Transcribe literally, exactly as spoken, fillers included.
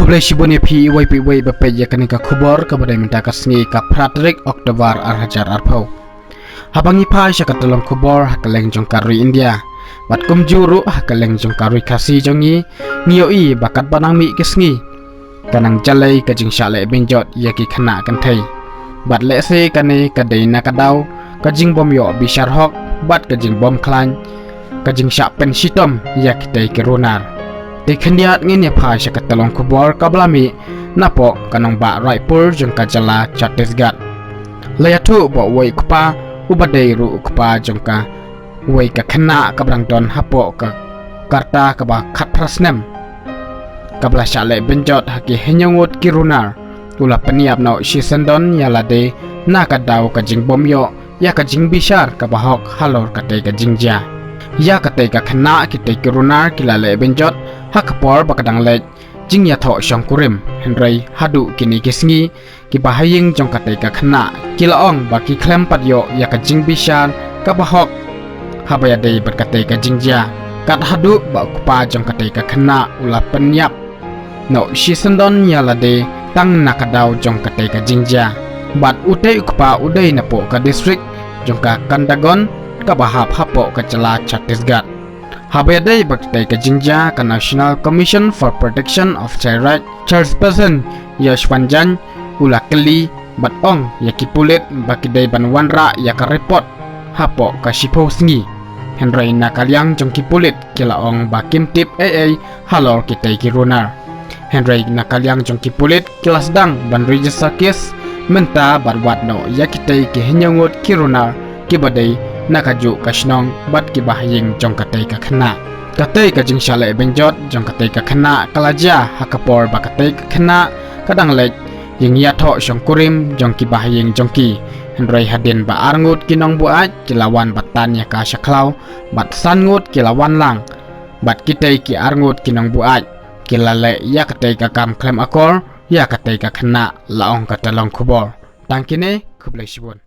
Khublei shibun ïa phi iwei pa iwei ba peit ïa kane ka khubor kaba dei mynta ka sngi ka phra tarik October ar hajar arphew. Haba ngi phai sha ka tyllong khubor ha kylleng jong ka ri India bad kumjuh ruh ha kylleng jong ka ri Khasi jong ngi, ngi ïohi ba katba nang mih ka sngi ka nang jalei ka jingshah leh bynjot ïa ki khynnah kynthei. Bad lehse kane ka dei na ka daw ka jingbym ïoh bishar hok bad ka jingbym khlaiñ ka jingshah pynshitom ïa kitei ki runar. Te khyndiat ngin ïa phai sha ka tyllong khubor kaba la mih napoh ka nongbah Raipur jong ka jylla Chhattisgarh. La ïathuh ba uwei u kpa uba dei ruh u kpa jong ka uwei ka khynnah kaba dang don hapoh ka karta kaba khatphra snem kaba la shah leh bynjot ha ki hynñiew ngut ki runar, u la pynïap noh shisyndon ïa lade na ka daw ka jingbym ïoh ïa ka jingbishar kaba hok halor katei ka jingjia. Ïa katei ka khynnah kitei ki runar ki la leh bynjot ha ka por ba ka dang leit jingïathoh shongkurim, hynrei haduh kine ki sngi kiba ha ïing jong katei ka khynnah ki la ong ba ki khlem pat ïoh ïa ka jingbishar kaba hok haba ïadei bad katei ka jingjia. Kat haduh ba u kpa jong katei ka khynnah u la pynïap noh shisyndon ïa lade tang na ka daw jong katei ka jingjia. Bad utei u kpa u dei napoh ka district jong ka Kombgarh kaba hap hapoh ka jylla Chhattisgarh. Haba ïadei bad katei ka jingjia, ka National Commission for Protection of Child Rights chairperson Yashwant Jain u la kylli bad ong ïa ki pulit ba ki dei ban wanrah ïa ka report hapoh ka shiphew sngi. Hynrei na ka liang jong ki pulit ki la ong ba kim tip ei ei halor kitei ki runar. Hynrei na ka liang jong ki pulit ki la sdang ban register case mynta bad wad noh ïa kitei ki hynñiew ngut ki runar kiba dei na kajuh ka shnong bad kiba ha ïing jong katei ka khynnah. Katei ka jingshah leh bynjot jong katei ka khynnah ka la jia ha ka por ba katei ka khynnah ka dang leit ïing ïathoh shongkurim jong kiba ha ïing jong ki. Hynrei hadien ba ar ngut ki nongbuaid ki la wan bad tan ïa ka sha khlaw bad san ngut ki la wan lang bad kitei ki ar ngut ki nongbuaid ki la leh ïa katei ka kam khlem akor ïa katei ka khynnah, la ong ka tyllong khubor. Tang kine, khublei shibun.